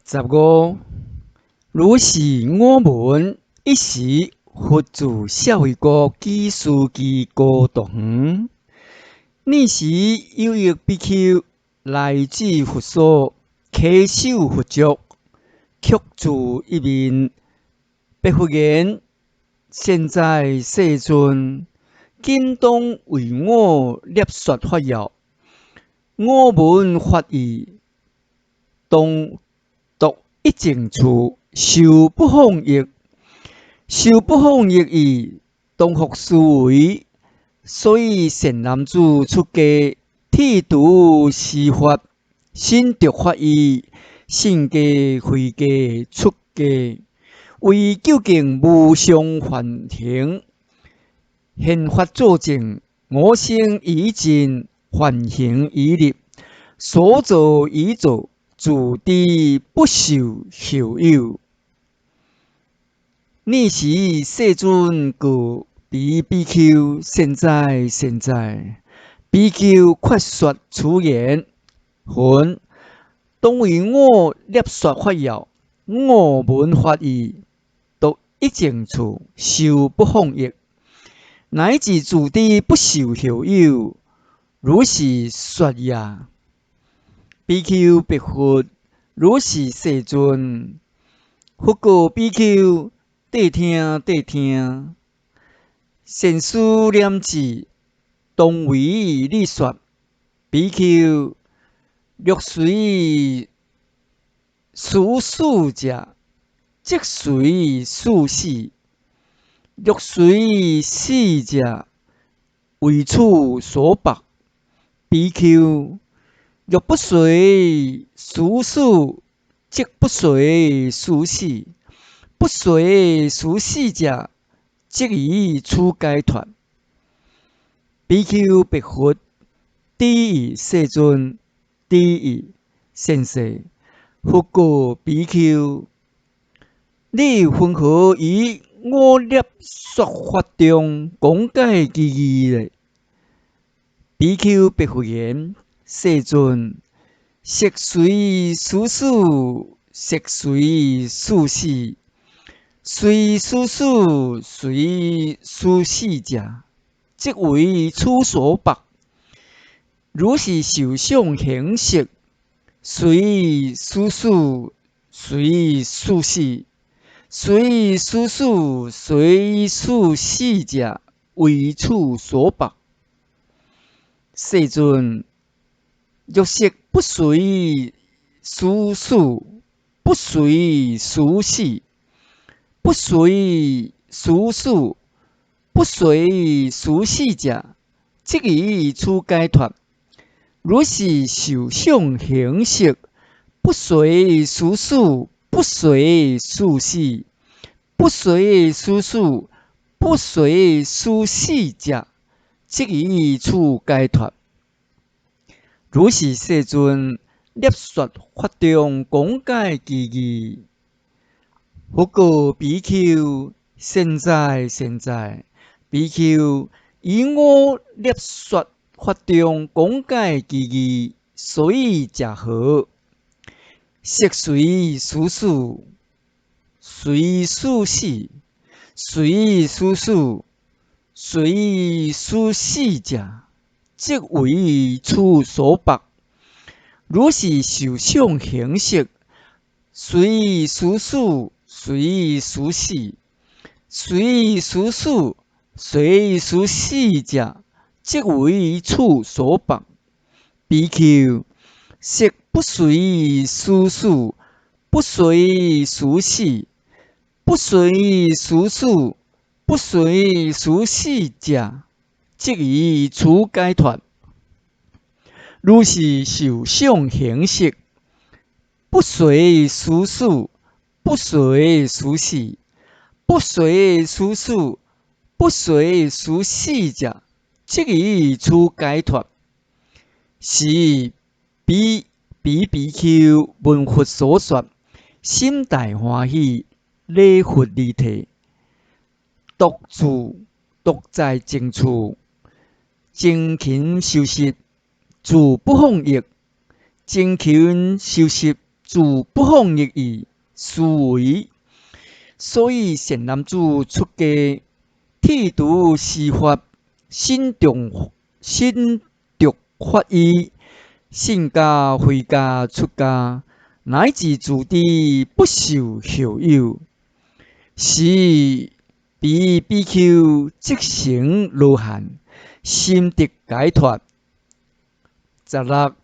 15，如是我聞，一時佛住舍衛國只須祇孤獨園。爾時有一比丘來至佛所，稽首佛足，抾豎一面，白佛言：善哉世尊，今當為我略說法要。我聞法已，當獨一靜處，受不放逸。受不放逸已，當復思惟。所以善男子出家，剃度須髮，身著法衣，身家非家出家，為究竟無上梵行，現法作證，我身已盡，梵行已立，所造已造，自知不受後有。爾時世尊告彼比丘：善哉善哉，比丘快說此言。云：當為我略說法要。我聞法已，獨一靜處，受不放逸，乃至自知不受後有。如是說也。比丘白佛：如是世尊。佛告比丘：諦聽諦聽。善思念智，當為你說。比丘，若隨師事者，則隨師死；若隨死者，為處所縛。比丘，若不隨師事，則不隨師死；不隨師死者，則於此解脫。比丘白佛：知已世尊，知已善逝。佛告比丘：你雲何於我略說法中講解其義呢？比丘白佛言：世尊，昔隨師事，昔隨師死。隨師事，隨師死者，則為處所縛。如是受想行識，隨師事，隨師死，隨師事，隨師死者，為處所縛。世尊，若昔不隨師事，不隨師死，不隨師事，不隨師死者，則於此解脫。如是受想行識，不隨師事，不隨師死，不隨師事，不隨師死者，則於此解脫。如是世尊略說法中講解其義。佛告比丘：善哉善哉，比丘，以我略說法中講解其義，所以者何？昔隨師事，隨師死，隨師事，隨師死者，則為處所縛。如是受想行識，隨師事，隨師死，隨師事，隨師死者，則為處所縛。比丘，昔不隨師事，不隨師死，不隨師事，不隨師死者，則於此解脫。如是受想行識，不隨師事，不隨師死，不隨師事，不隨師死者，則於此解脫。是彼彼比丘聞佛所說，心大歡喜，禮佛而退，獨住獨在靜處，精勤修習，住不放逸，精勤修習，自不放逸意思維。所以善男子出家，剃度須髮，身著身著法衣，信家非家出家，乃至自知不受後有，時彼比丘即成羅漢，心得解脫。16，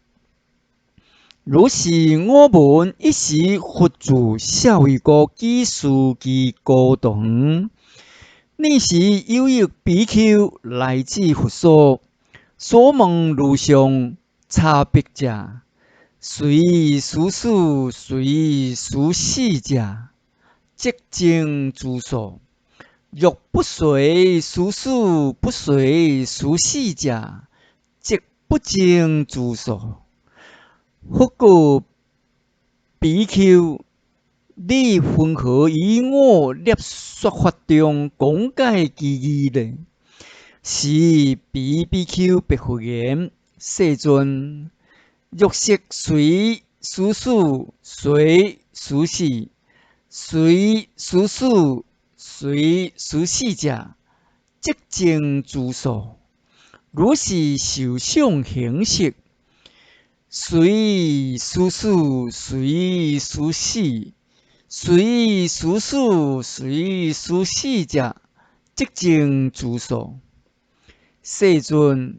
如是我聞，一時佛住舍衛國只須祇孤獨園。爾時有一比丘來至佛所，所問如上差別者，隨師事隨師事者，即證諸所；若不隨師事不隨師事者，即不證諸所。佛告比丘：你雲何於我略說法中講解其義呢？時彼比丘白佛言：世尊，若識隨師事隨師事，隨師事隨師事者，即證諸所。如是受想行識，隨師事隨師事，隨師事隨師事者，即證諸所。世尊，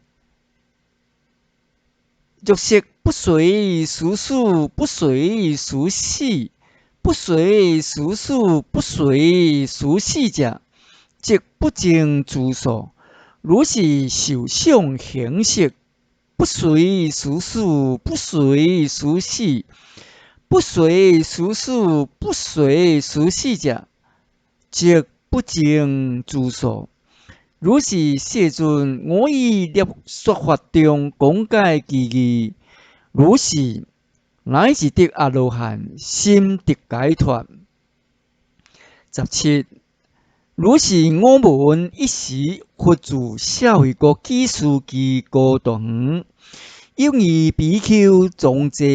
若識不隨師事不隨師事，不隨師事不隨師事者，即不證諸所。如是受想行識，不隨師事不隨師事，不隨師事不隨師事者，即不證諸所。如是世尊，我於略說法中講解其義。如是乃至得阿羅漢，心得解脫。17，如是我聞，一時佛住舍衛國只須祇孤獨園，有二比丘從坐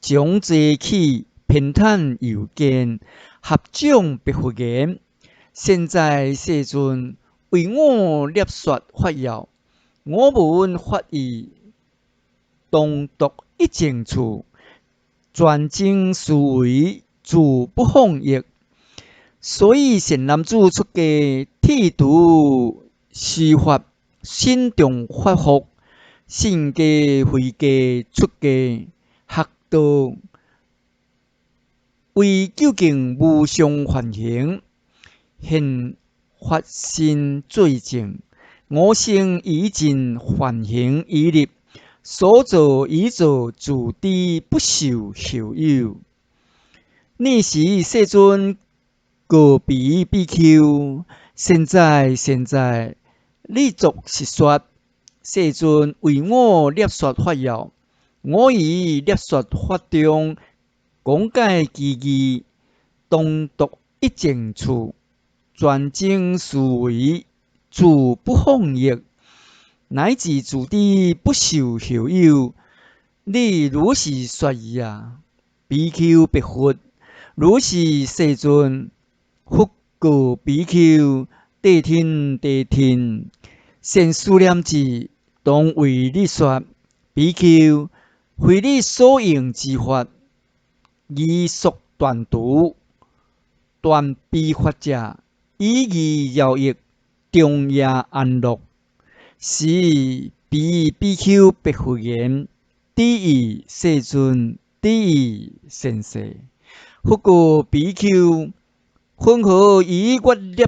將坐起，偏袒右肩，合掌白佛言：善哉世尊，為我略說法要。我聞法義，當獨一靜處，專精思維，自不放逸。所以善男子出家，剃度須髮，身著法服，信家非家出家，學道為究竟無上梵行，現法身罪證。我生已盡梵行已立，所造已造自知不受後有。爾時世尊告彼比丘：善哉善哉，你作是說。世尊為我略說法要，我於略說法中講解其義，當獨一靜處，專精思維，自不放逸，乃至自知不受後有。你如是說呀，比丘白佛：如是世尊。佛告比丘：諦聽諦聽，善思念者，當為你說。比丘，非你所應之法，異熟斷除，斷彼法者，以義饒益，長夜安樂。時彼比丘白佛言：知已世尊，知已善逝。佛告比丘：雲何於我略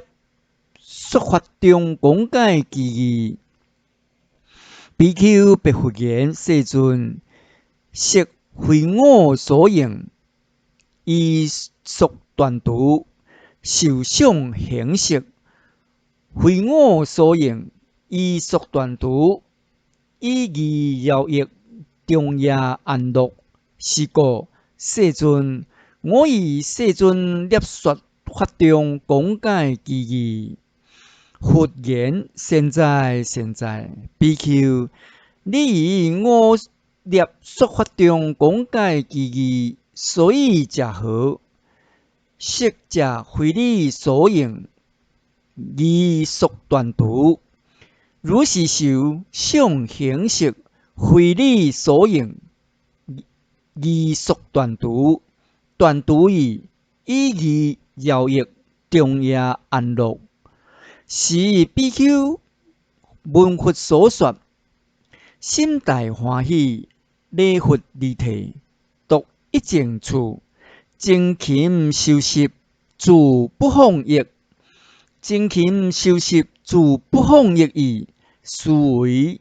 說法中講解其義？比丘白佛言：世尊，色非我所應，異熟斷除，受想行識非我所應，異熟斷除，以義饒益，長夜安樂。是故，世尊，我於世尊略說法中講解其義。佛言：善哉善哉，比丘，你於我略說法中講解其義，所以者何？色者非彼所應，義屬斷除。如是受想行識，非彼所應，義屬斷除。斷除已，以義饒益，中夜安樂。時比丘聞佛所說，心大歡喜，禮佛而退，獨一靜處。精勤修習，住不放逸；精勤修習，住不放逸意思維。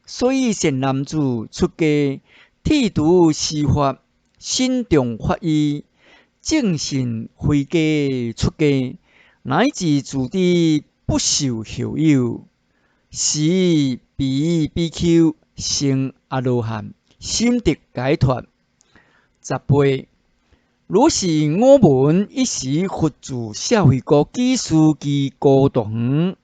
所以善男子出家，剃度須髮，身中法衣，正信非家出家，乃至自知不受後有，時彼比丘成阿羅漢，心得解脫。18。如是我聞，一時佛住舍衛國只須祇孤獨園。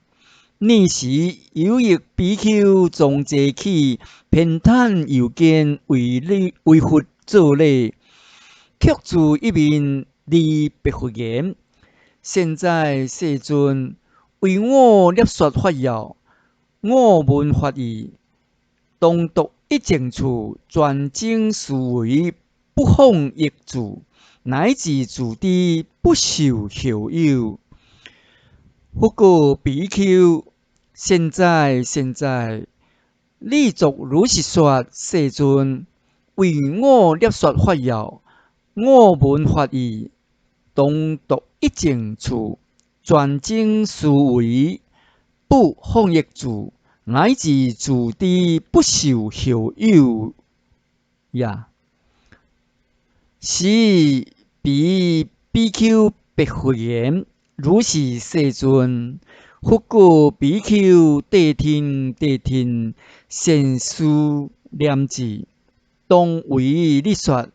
爾時有一比丘從座起，偏袒右肩，為禮為佛作禮，抾住一面而白佛言：善哉世尊，為我略說法要，我聞法已，當獨一靜處，專精思維，不放逸住。乃至自知不受後有。佛告比丘：善哉善哉，汝作如是說，世尊，為我略說法要，我聞法已，當獨一靜處，專精思維，不放逸住，乃至自知不受後有也。時彼比丘白佛言：如是世尊。佛告比丘：諦聽諦聽，善思念智，當為你說。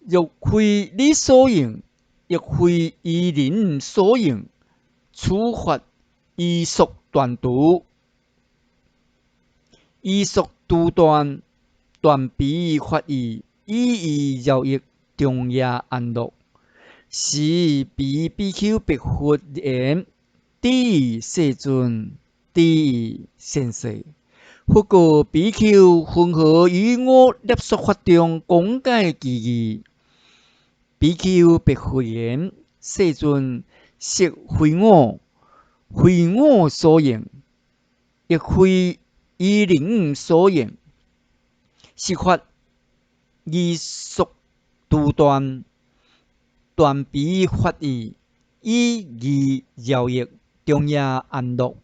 若非彼所應，亦非餘人所應，此法異熟斷除，異熟除斷，斷彼法義，以義饒益，中夜安樂。時彼比丘白佛言：知已世尊，知已善逝。佛告比丘：雲何於我略說法中講解其義？比丘白佛言：世尊，色非我，非我所應，亦非餘人所應。是法異熟除斷，斷彼法義，以義饒益，中夜安樂。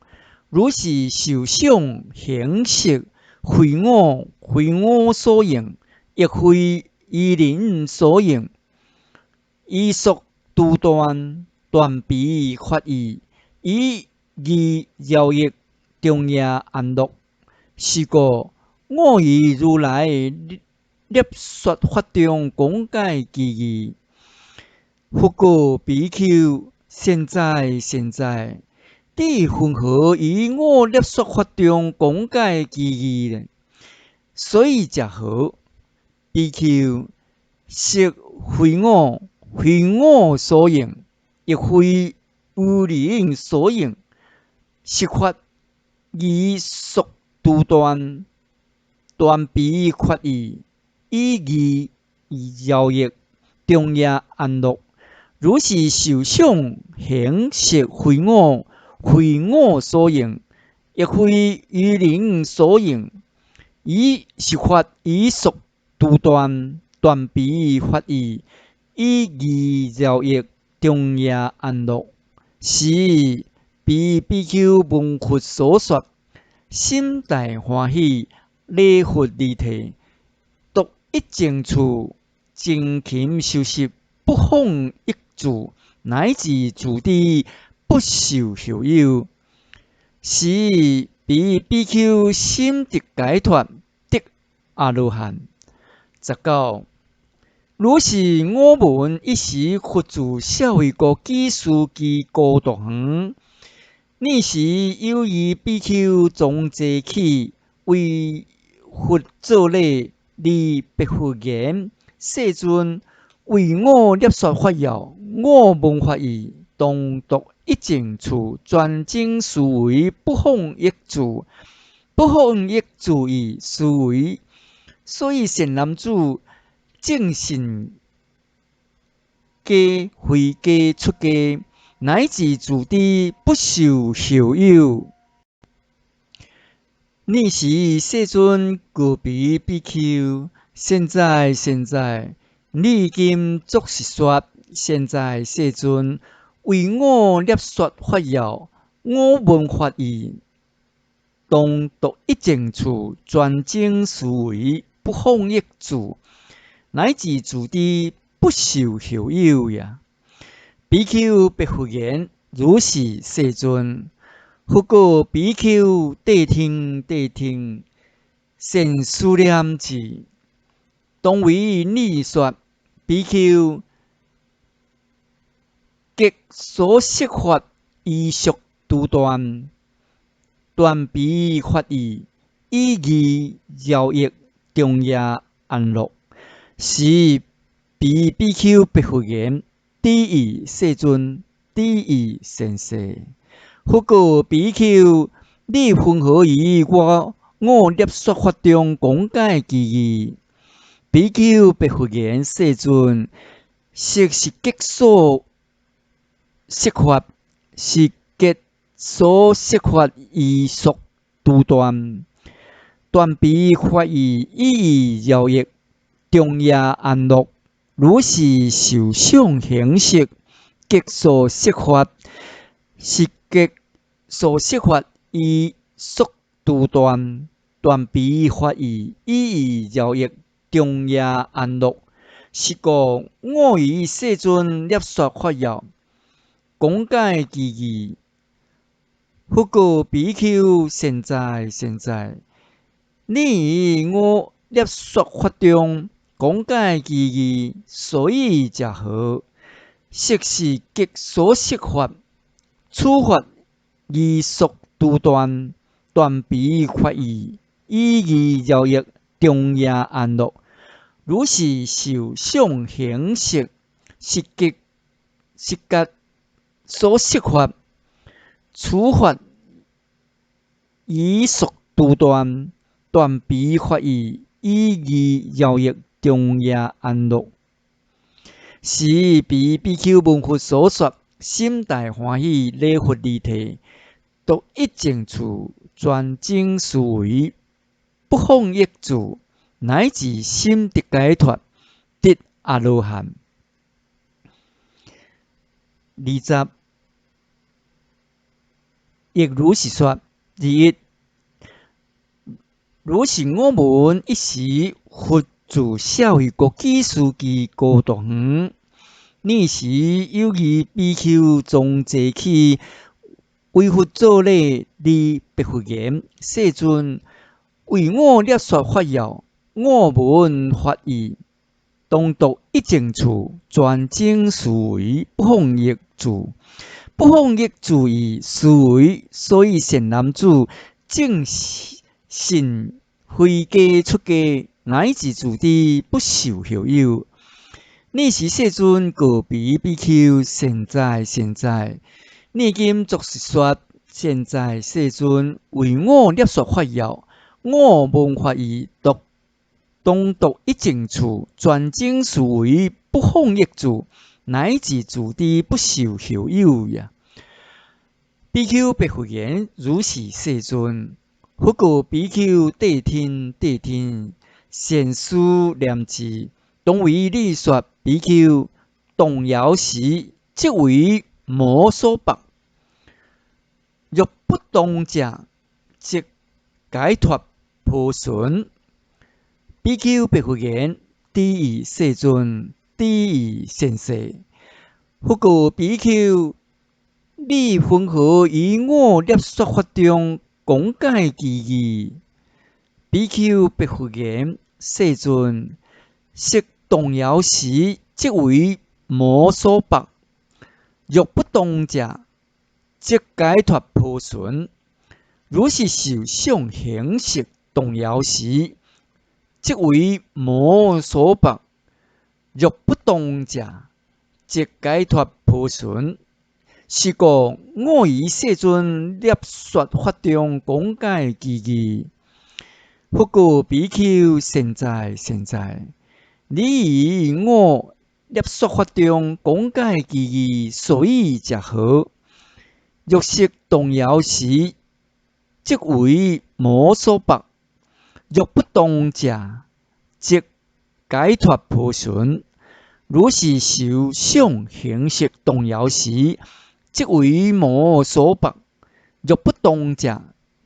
如是受想行識，非我，非我所應，亦非餘人所應。異熟除斷，斷彼法義，以義饒益，中夜安樂。是故我於如來略說法中講解其義。佛告比丘：善哉善哉，你雲何於我略說法中講解其義呢？所以者何？比丘，色非我，非我所應，亦非餘人所應。是法異熟除斷，斷彼法義，以義饒益，中夜安樂。如是受想行識，非我，非我所應，亦非餘人所應。以是法異熟除斷，斷彼法義，以義饒益，中夜安樂。時彼比丘聞佛所說，心大歡喜，禮佛而退，獨一靜處，精勤修習，不放逸住，乃至自知不受後有。時彼比丘心得解脫，得阿羅漢。19。如是我聞，一時佛住舍衛國只須祇孤獨園。爾時有一比丘從座起，為佛作禮，而白佛言：世尊為我略說法要，我聞法已，當獨一靜處，專精思維，不放逸住，不放逸住意思維。所以善男子正信家非家出家，乃至住地不受後有。爾時世尊告彼比丘：善哉善哉，你今作是說：善哉世尊，為我略說法要，我聞法已，當獨一靜處，專精思維，不放逸住，乃至住地不受後有也。比丘白佛言：如是，世尊。佛告比丘：諦聽，諦聽，善思念智。當為你說，比丘，極所攝法異熟獨斷，斷彼法義，以義饒益中夜安樂。時彼比丘白佛言：知已，世尊，知已，善逝。佛告比丘：你雲何於我略說法中講解其義？比丘白佛言：世尊，色是極所攝法，是極所攝法異熟獨斷，斷彼法義，以義饒益，中夜安樂。如是受想行識，極所攝法，是極所攝法異熟獨斷，斷彼法義，以義饒益，中夜安樂。是故我於世尊略說法要，講解其義。佛告比丘：善哉善哉，你於我略說法中講解其義，所以者何？色是極所攝法，此法異熟獨斷，斷彼法義，以義饒益，中夜安樂。如是受想行識，是極是極所攝法，此法異熟獨斷，斷彼法義，以義饒益，中夜安樂。時彼比丘聞佛所說，心大歡喜，禮佛而退，獨一靜處，專精思維，不放逸住，乃至心得解脫，得阿羅漢。20，亦如是說。21，如是我聞，一時佛住舍衛國只樹給孤獨園。爾時有二比丘從座起，為佛作禮，而白佛言：世尊，為我略說法要，我聞法已，當獨一靜處，專精思維，不放逸住，不放逸住意思維。所以善男子，正信非家出家，乃至住地不受後有。爾時世尊告彼比丘：善哉善哉，你今作是說：善哉世尊，為我略說法要，我聞法已，當獨一靜處，專精思維，不放逸住，乃至住地不受後有也。比丘白佛言：如是，世尊。佛告比丘：諦聽，諦聽，善思念智。當為你說，比丘，動搖時，即為魔所縛；若不動者，則解脫波旬。比丘白佛言：知已，世尊，知已，善逝。佛告比丘：你雲何於我略說法中講解其義？比丘白佛言：世尊，色動搖時，即為魔所縛；若不動者，則解脫波旬。如是受想行識動搖時，即為魔所縛；若不動者，即解脫波旬。是故我於世尊攝說法中講解其義。佛告比丘：善哉善哉，你於我攝說法中講解其義，所以者何？若色動搖時，即為魔所縛；若不動者，即解脫波旬。如是受想行識動搖時，即為魔所縛；若不動者，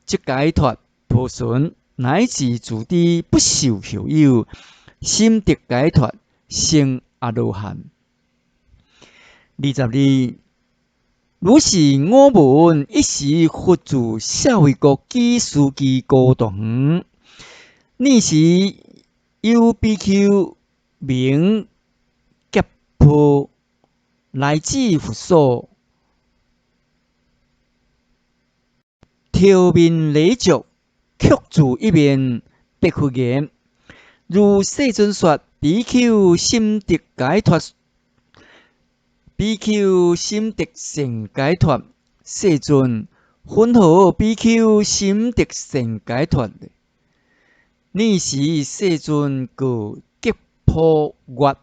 即解脫波旬，乃至自知不受後有，心得解脫，成阿羅漢。22，如是我聞，一時佛住舍衛國只須祇孤獨園。爾時有比丘名結婆來至佛所，頭面禮足，抾住一面，白佛言：如世尊說，比丘心得解脫，比丘心得善解脫。世尊，雲何比丘心得善解脫？爾時世尊告結婆曰：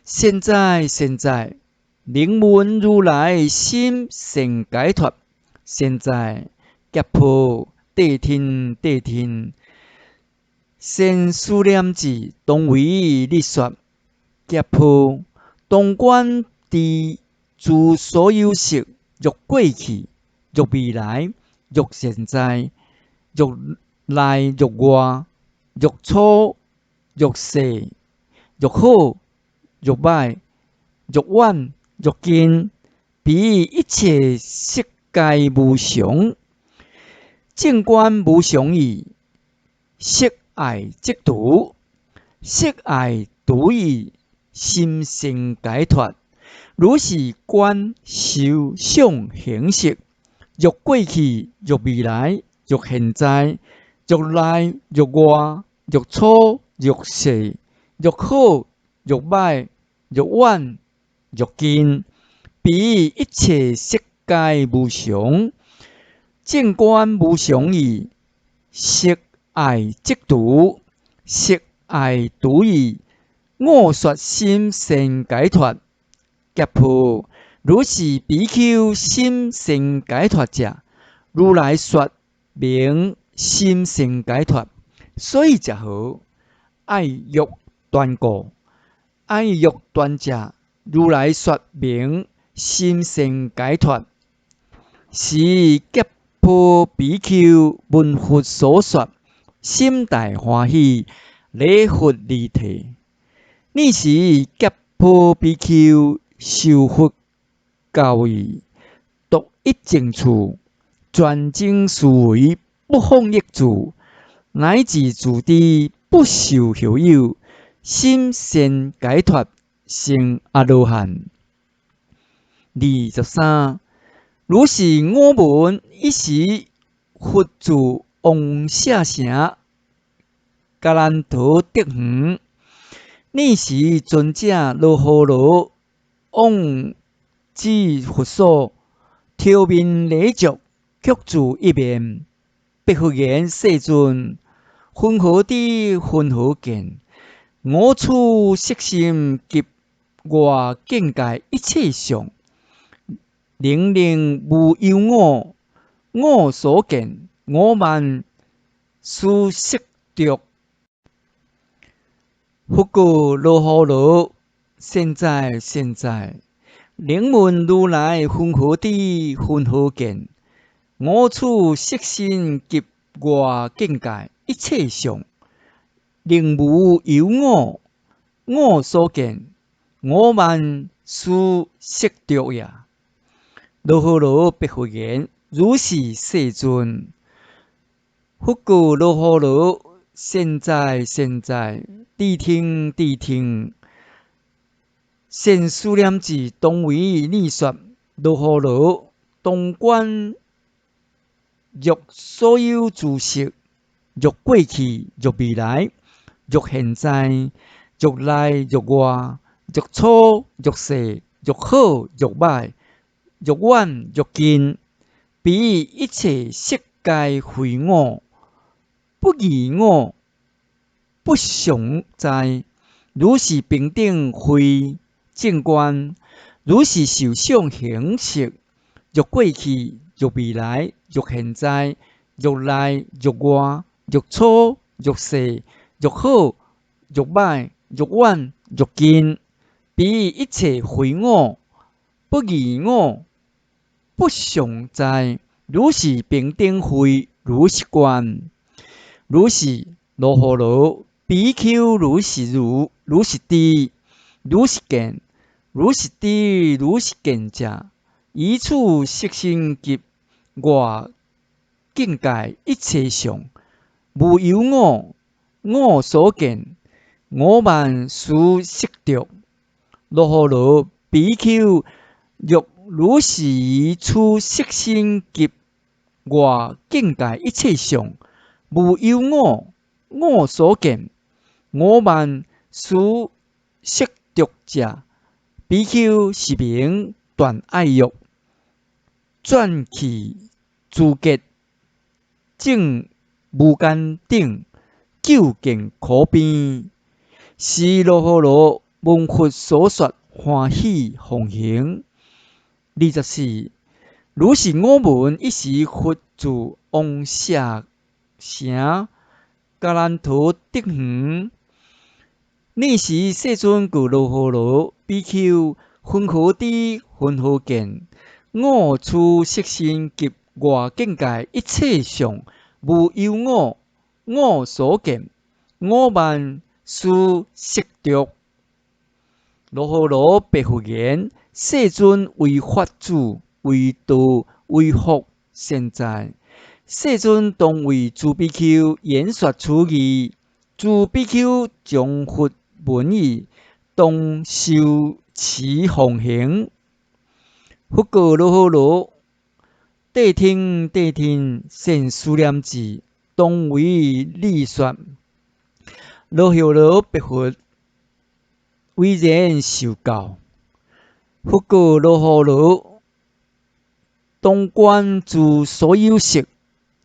善哉善哉，能聞如來心善解脫。善哉，結婆，諦聽諦聽。善思念智，當為你說。結婆，當觀知諸所有色，若過去，若未來，若現在，若內若外，若粗若細，若好若歹，若遠若近，彼一切色皆無常，正觀無常義，色愛即除，色愛除已，心善解脫。如是觀受想行識，若過去，若未來，若現在，若內若外，若粗若細，若好若歹，若遠若近，彼一切色皆無常，正觀無常義，色愛即除，色愛除已，我說心善解脫。結婆，如是比丘心善解脫者，如來說名心善解脫。所以者何？愛欲斷故，愛欲斷者，如來說名心善解脫。時結婆比丘聞佛所說，心大歡喜，禮佛而退。爾時結婆比丘受佛教義，獨一靜處，專精思維，不放逸住，乃至自知不受後有，心善解脫，成阿羅漢。23，如是我聞，一時佛住王舍城，迦蘭陀竹園。爾時尊者羅睺羅往至佛所，頭面禮足，抾住一面，白佛言：世尊，雲何知，雲何見？我此色心及外境界一切相，能令無有我，我所見，我慢思識著。佛告羅睺羅：善哉善哉，能聞如來雲何知，雲何見？我此色身及外境界一切相，令無有我，我所見，我慢思識著也。羅睺羅白佛言：如是世尊。佛告羅睺羅：善哉善哉，諦聽諦聽。善思念智，當為你說。羅睺羅，當觀若所有諸色，若過去，若未來，若現在，若內若外，欲粗欲細，欲好欲歹，欲遠欲近，彼一切色皆非我，不異我，不常在。如是平等慧正觀，如是受想行識，欲過去，欲未來，欲現在，欲內欲外，欲粗欲細，欲好欲歹，欲遠欲近，彼一切非我，不異我，不常在。如是平等慧，如是觀，如是羅睺羅，比丘如是如，如是知，如是見，如是知，如是見者，於此色身及外境界一切相，無有我，我所見，我慢思識著。羅睺羅，比丘若如是於此色身及外境界一切相，無有我，我所見，我慢思識著者，比丘是名斷愛欲，轉去諸結，證無間頂，究竟苦邊。是羅睺羅聞佛所說歡喜奉行。24，如是我聞，一時佛住王舍城迦蘭陀竹園。爾時世尊告羅睺羅比丘：雲何知？雲何見？我此色身及外境界一切相，無有我，我所見，我慢思識著。羅睺羅白佛言：世尊為法主，為道，為福善哉！世尊當為諸比丘演說此義，諸比丘將佛聞已，當受持奉行。佛告羅睺羅：諦聽諦聽，善須念子，當為你說。羅睺羅白佛：唯然受教。佛告羅睺羅：當觀諸所有色，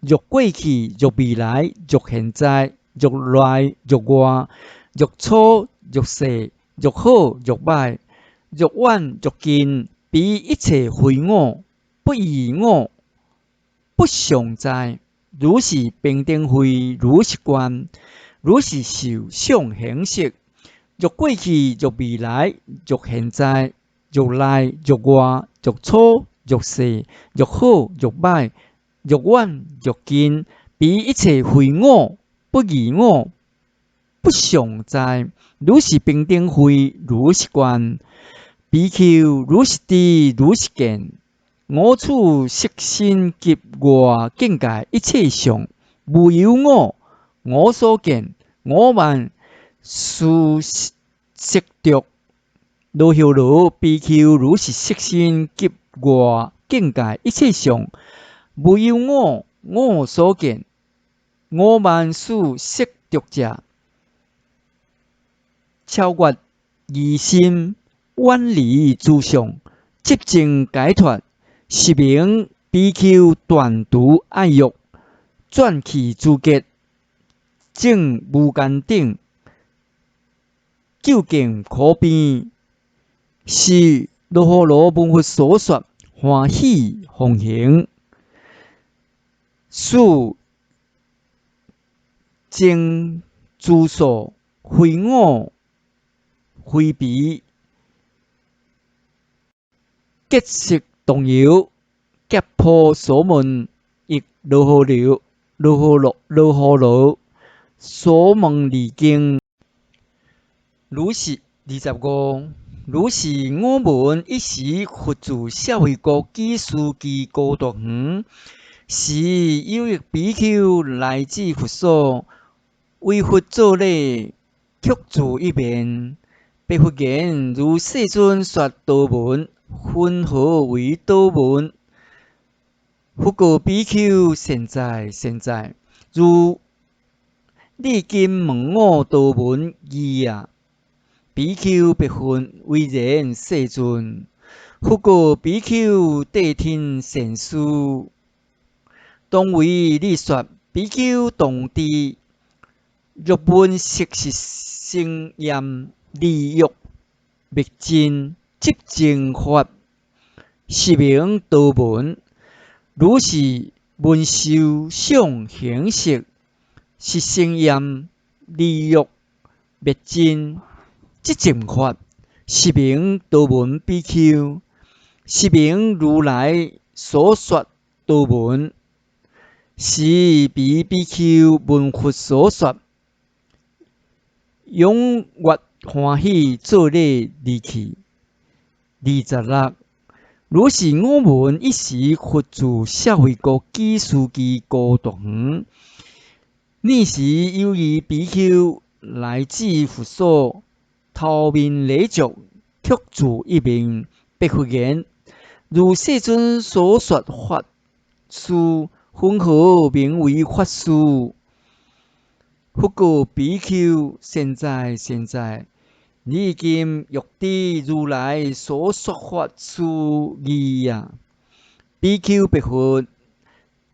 欲過去，欲未來，欲現在，欲內欲外，欲粗欲細，欲好欲歹，欲遠欲近，彼一切非我，不異我，不常在。如是平等慧，如是觀，如是受想行識，欲過去，欲未來，欲現在，欲內欲外，欲粗欲細，欲好欲歹，欲遠欲近，彼一切非我，不異我，不常在。如是平等慧，如是觀。比丘如是知，如是見。我此色身及外境界一切相，無有我，我所見，我慢思識著。羅睺羅比丘如是色身及外境界一切相，無有我，我所見，我慢思識著者，超越疑心，遠離諸相，執證解脫，是名比丘斷除愛欲，轉去諸結，證無間頂，究竟苦邊。是羅睺羅聞佛所說，歡喜奉行。此證諸數非我非彼，結色動搖，結破所問，亦羅睺羅羅睺羅羅睺羅所問離經。如是25，如是我聞，一時佛住舍衛國只須祇孤獨園，時有一比丘來至佛所，為佛作禮，抾住一面。白佛言：如世尊說多聞，雲何為多聞？佛告比丘：善哉，善哉！如你今問我多聞義啊！比丘白佛威严世尊，佛告比丘谛听善思。当为你说，比丘当知，若闻色是生厌离欲灭尽执净法，是名多闻。如是闻受想行识，是生厌离欲灭尽执净法，是名多闻比丘，是名如来所说多闻。时彼比丘闻佛所说，踊跃欢喜，作礼而去。26。如是我闻，一时佛住舍卫国只树给孤独园。尔时有二比丘来至佛所，头面礼足，抾跏一面，白佛言：如世尊所说法事，云何名为法事？佛告比丘：善哉善哉！你今欲知如来所说法事义耶？比丘白佛：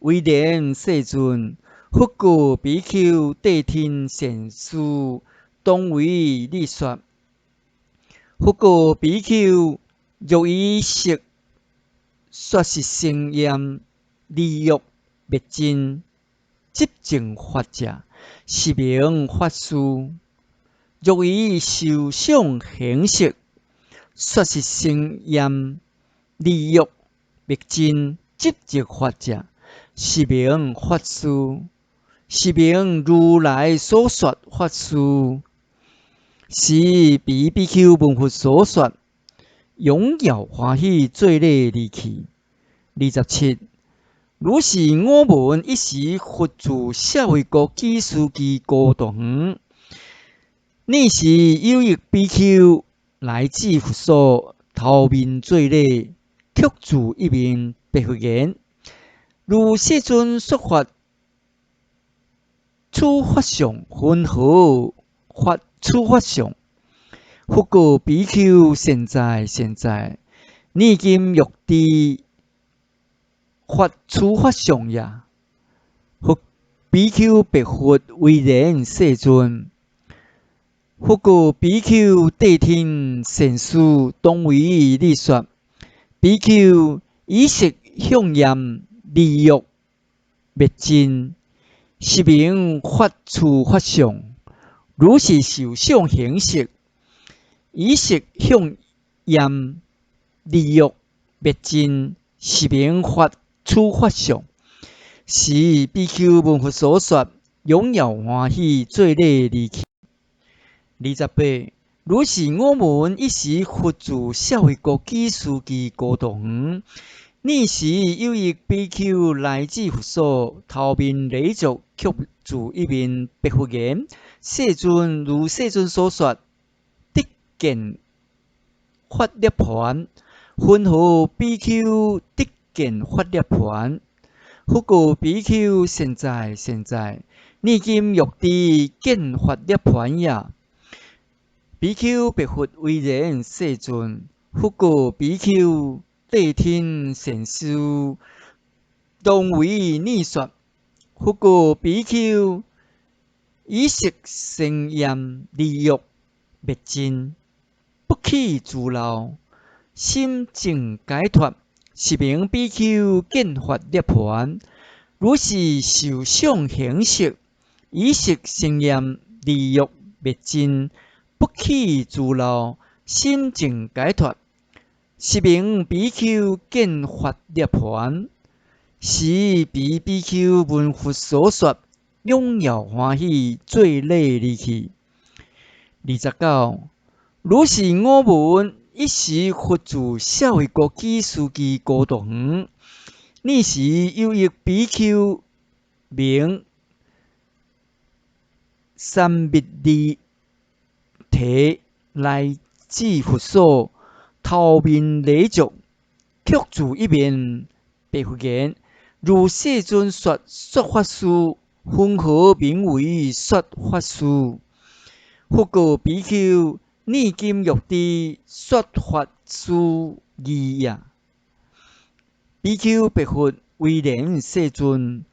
威严世尊。佛告比丘：谛听善思，当为你说。佛告比丘：若以色说是生厌离欲灭尽执净法者，是名法事。若以受想行识说是生厌离欲灭尽执净法者，是名法事。是名如来所说法事。时彼比丘闻佛所说，踊跃欢喜，作礼而去。27。如是我闻，一时佛住舍卫国只树给孤独园。尔时有一比丘来至佛所，头面作礼，抾跏一面，白佛言：如世尊说法，此法相，云何法此法相？佛告比丘：善哉善哉！你今欲知法此法相耶？佛比丘白佛：威严世尊。佛告比丘：谛听善思，当为你说。比丘以色相厌离欲灭尽，是名法处法相。如是受想行识，以色相厌离欲灭尽，是名法处法相。时比丘闻佛所说，踊跃欢喜，作礼而去。28。如是我闻，一时佛住舍卫国只树给孤独园。尔时有一比丘来至佛所，头面礼足，抾跏一面，白佛言：世尊，如世尊所说，得见法涅槃，云何比丘得见法涅槃？佛告比丘：善哉善哉！你今欲知见法涅槃耶？比丘白佛：威严世尊。佛告比丘：谛听善思，当为你说。佛告比丘：以色生厌离欲灭尽，不起诸漏，心证解脱，是名比丘见法涅槃。如是受想行识，以色生厌离欲灭尽，不起诸漏，心证解脱，是名比丘见法涅槃。时彼比丘闻佛所说，踊跃欢喜，作礼而去。29。如是我闻，一时佛住舍卫国只树给孤独园。尔时有一比丘名三密利提来至佛所，头面礼足，抾跏一面，白佛言：如世尊说说法事，云何名为说法事？佛告比丘：念今欲知說法師義也。比丘白佛威憐世尊，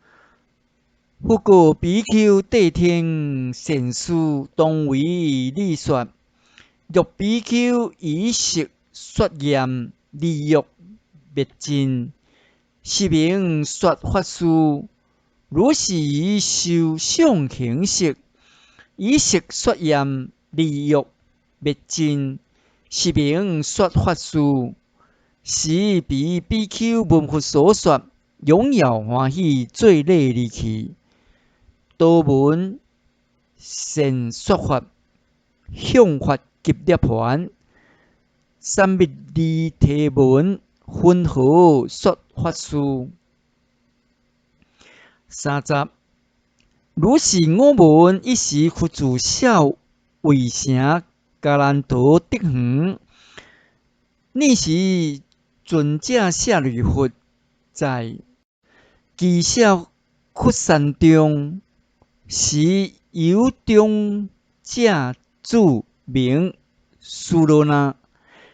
佛告比丘諦聽善士，當為你說。若比丘以色說驗離欲滅盡，是名說法師。如是於受想行識，以色說驗離欲滅盡，是名說法師。時彼比丘聞佛所說，踴躍歡喜，作禮離去。多聞善說法，向法及涅槃，三密離提聞，云何說法師？30，如是我聞，一時佛住舍衛城迦蘭陀竹園。爾時尊者舍利弗在殑舍窟山中，時有長者子名毳羅那，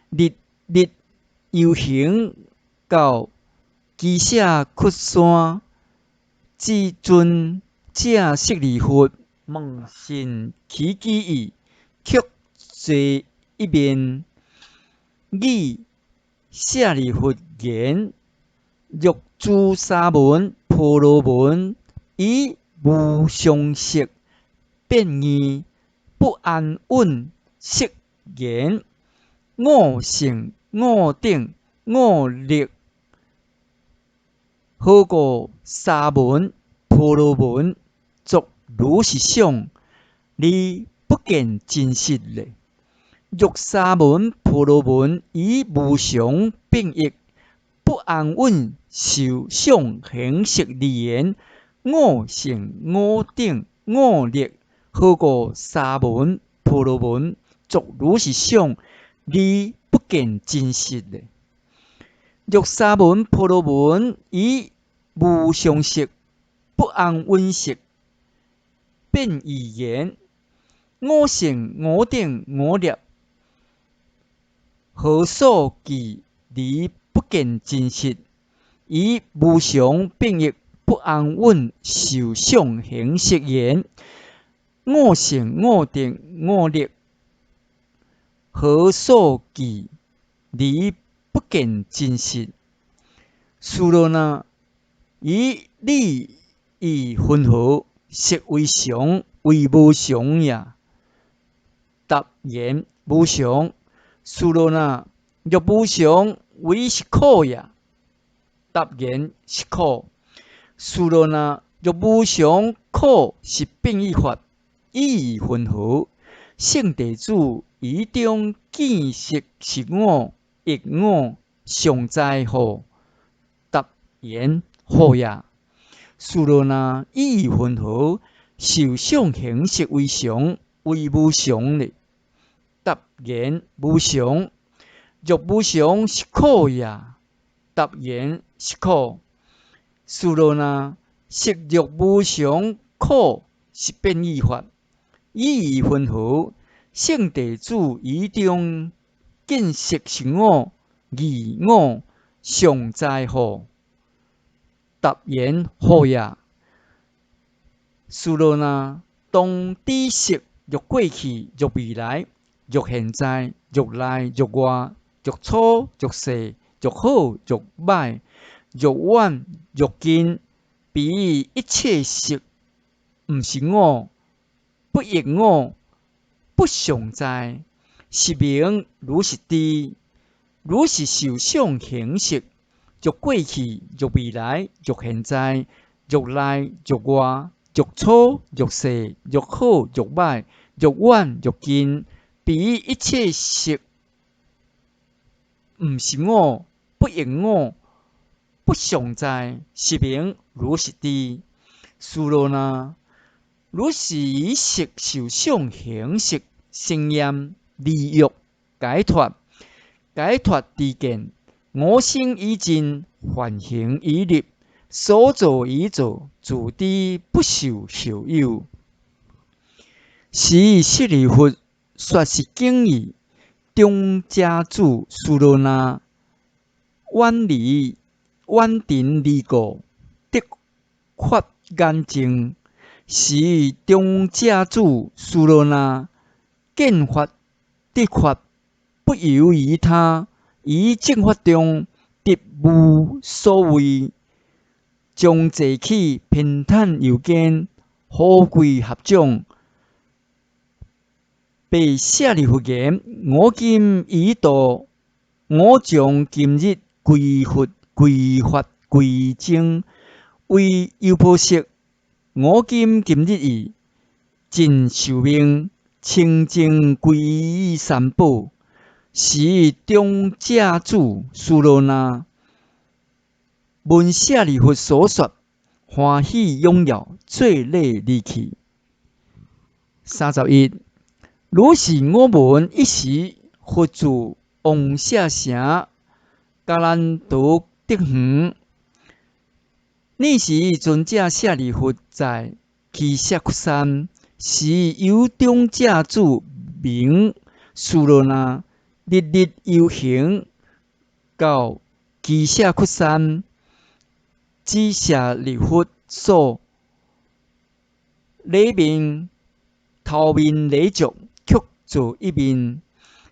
日日遊行到殑舍窟山，至尊者舍利弗，問訊起居已，卻坐一面，語舍利弗言：若諸沙門、婆羅門以無常色變異不安穩色言，我勝我頂我力，何故沙門、婆羅門作如是想，而不見真實呢？若沙門、婆羅門以無常變異不安穩受想行識而言，我勝我頂我力，何故沙門、婆羅門作如是想，而不見真實呢？若沙門、婆羅門以無常色、不安穩色變異言，我勝我頂我力，何所懼而不見真實？以無常變異不安穩受想行識言，我勝我頂我力，何所懼而不見真實？毳羅那，以理義云何？色為常，為無常也？答言無常。毳羅那，若無常，為是苦也？答言是苦。毳羅那，若無常苦是變異法，意義云何？聖弟子於中見色是我、亦我、常在乎？答言何也。毳羅那，意義云何？受想行識為常，為無常呢？答言無常。若無常是苦也？答言是苦。毳羅那，色若無常苦是變異法，意義云何？聖弟子於中見色是我、異我、常在乎？答言何也。毳羅那，當知色若過去，若未來，若現在，若內，若外，若粗，若細，若好，若歹，若遠，若近，彼一切色，毋是我，不亦我，不常在，是名如是知。如是受想行識，若過去，若未來，若現在，若內，若外，若粗，若細，若好，若歹，若遠，若近，彼一切色，毋是我，不亦我，不常在，是名如是知。毳羅那，如是以色受想行識先驗離欲解脫，解脫知見，五行已盡，梵行已立，所造已造，自知不受後有。時舍利弗說是經已，長者子毳盧那遠離遠塵離故，得法眼淨。時長者子毳盧那見法得法，不猶豫他，於正法中得無所畏，將坐起，平坦右肩，胡跪合掌。白舍利弗言：我今已度，我將今日歸佛、歸法、歸僧，為優婆塞。我今今日已盡壽命，清淨歸依三寶。時長者子毳盧那聞舍利弗所說，歡喜踴躍，作禮離去。31，如是我聞。一時，佛住王舍城迦蘭陀竹園。爾時尊者舍利弗在羈舍窟山，時有長者子名毳盧那，日日遊行到羈舍窟山，至舍利弗所，禮面頭面禮足，曲坐一面。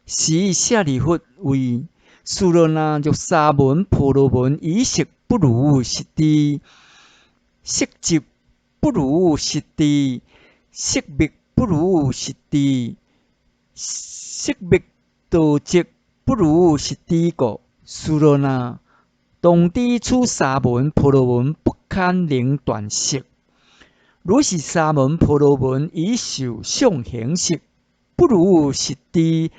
時舍利弗謂毳盧那：若沙門婆羅門以色不如實知，色集不如實知，色滅不如實知，色滅道跡不如實知故，毳盧那，當知此沙門婆羅門不堪能斷色。如是沙門婆羅門以受想行識不如實知，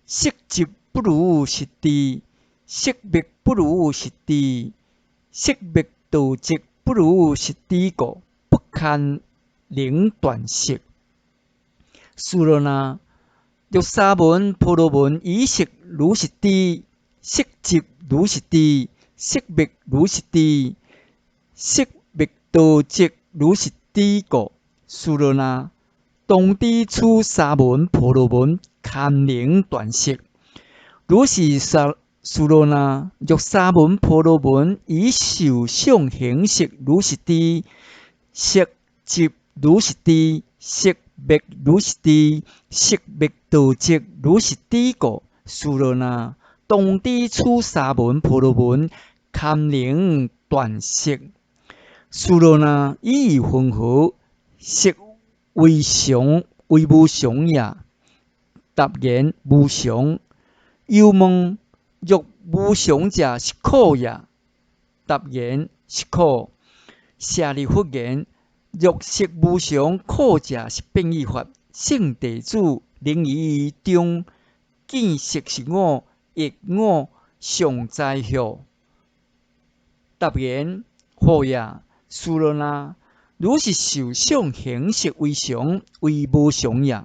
色集不如實知，色滅不如實知，色滅道跡不如實知故，不堪能斷色。毳盧那，若沙門婆羅門以色如實知，色集如實知，色滅如實知，色滅道跡如實知故，毳盧那，當知此沙門婆羅門堪能斷色。如是毳盧那，若沙門婆羅門以受想行識如實知，色集如實知，色滅如實知，色滅道跡如實知故，毳盧那，當知此沙門婆羅門堪能斷色。毳盧那，以意雲何？色為常為無常耶？答言：無常。又問：若無常者，是苦耶？答言：是苦。舍利弗言：若色無常，苦者是變異法。聖弟子能於中見色是我，亦我常在否？答言：否也。毳盧那，如是受想行識為常，為無常耶？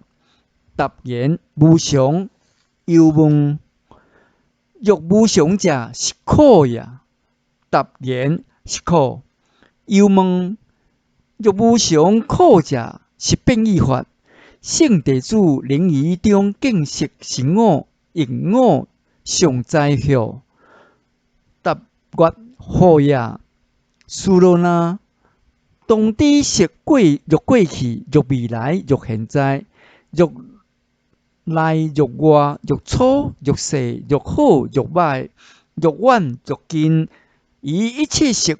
答言：無常。又問：若無常者，是苦耶？答言：是苦。又問：若無常苦者，是變異法。聖弟子能於中見色是我，亦我常在否？答曰：否也。毳盧那，當知色過若過去，若未來，若現在，若內若外，若粗若細，若好若歹，若遠若近，於一切色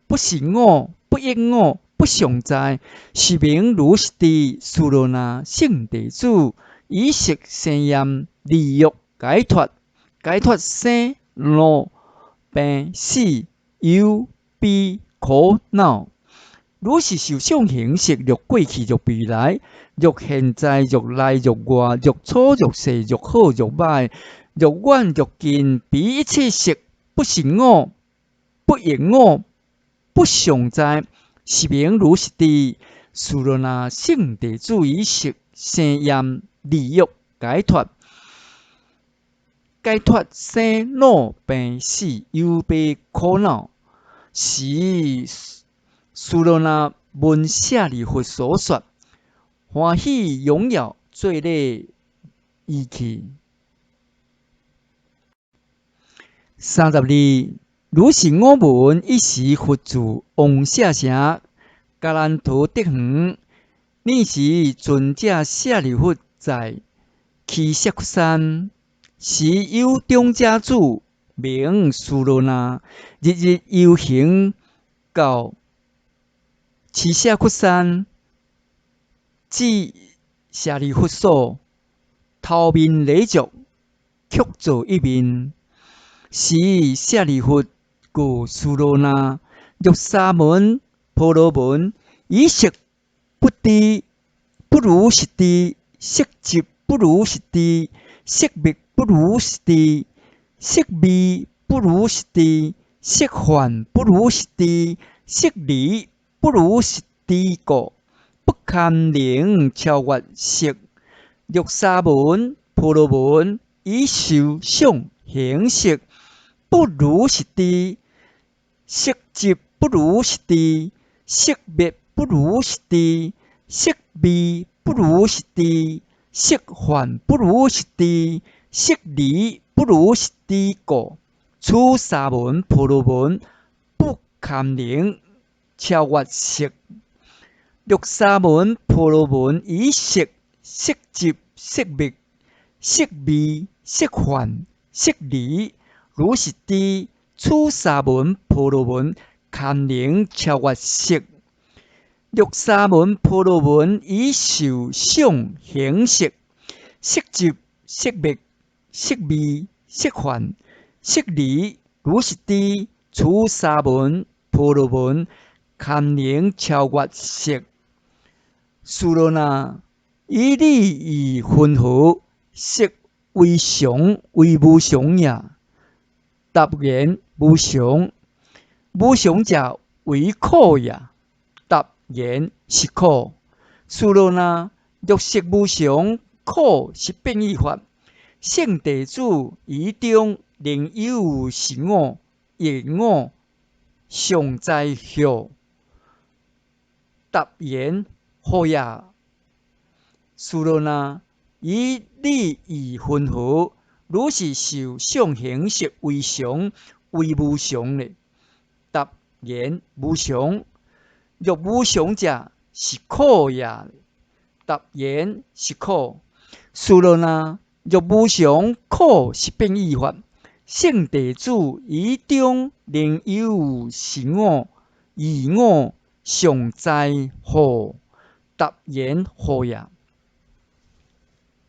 不是我，不亦我，不常在，是名如實知。毳盧那，聖弟子以色生厭，離欲解脫，解脫生老病死憂悲苦惱。如是受想行識，若過去，若未來，若現在，若內若外，若粗若細，若好若歹，若遠若近，彼一切色不是我，不亦我，不常在，是名如實知。毳盧那，聖弟子以色生厭，離欲解脫，解脫生老病死憂悲苦惱。時毳盧那聞舍利弗所說，歡喜踴躍，做禮離去。32，如是我聞，彼時佛住王舍城迦蘭陀竹園。爾時尊者舍利弗在耆舍窟山，時有長者子名欶羅那，日日遊行到耆舍窟山，至舍利弗所，頭面禮足，抾坐一面。時舍利弗告欶羅那：若沙門、婆羅門，以色不知，不如實知；色集不如實知；色滅不如實知；色味不如實知；色患不如實知；色離不如實知故，不堪能超越色。若沙門、婆羅門，以受想行識不如實知，色集不如實知，色滅不如實知，色味不如實知，色患不如實知，色離不如實知故，此沙門、婆羅門不堪能超越色。若沙門、婆羅門以色、色集、色滅、色味、色患、色離如實知，此沙門、婆羅門堪能超越色。若沙門、婆羅門以受想行識、色集、色滅、色味、色患、色離如實知，此沙門、婆羅門堪能超越色。欶羅那，以理義雲何，色為常為無常耶？答言無常。無常者為苦耶？答言是苦。欶羅那，若色無常，苦是變異法。聖弟子於中寧有是我、亦我常在否？答言何也？欶羅那，以理義雲何，如是受想行識為常為無常呢？答言無常。若無常者，是苦耶？答言是苦。欶羅那，若無常，苦是變異法。聖弟子於中寧有是我、異我常在否？答言何也？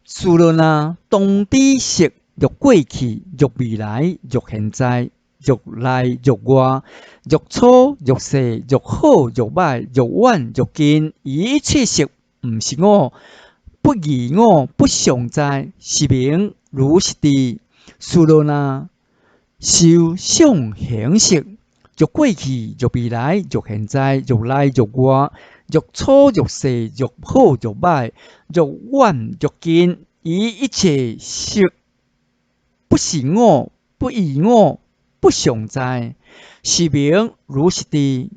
欶羅那，當知色若過去，若未來，若現在，若內若外，若粗若細，若好若歹，若遠若近，一切色毋是我，不異我，不常在，是名如實知。欶羅那，受想行識，若過去，若未來，若現在，若內若外，若粗若細，若好若歹，若遠若近，以一切色不是我，不異我，不常在，是名如實知。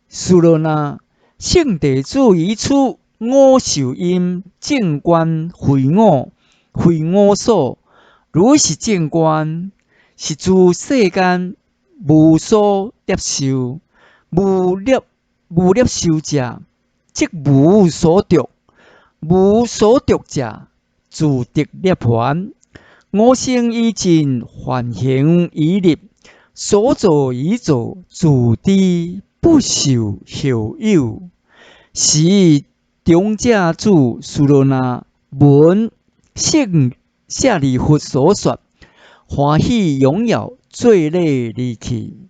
欶羅那，聖弟子於此五受陰正觀非我，非我所，如是正觀，是諸世間無所攝受，無攝受者，即無所著；無所著者，自得涅槃。五行已盡，梵行已立，所造已造，自知不受後有。時長者子欶羅那聞聖舍利弗所說，歡喜踴躍，做禮離去。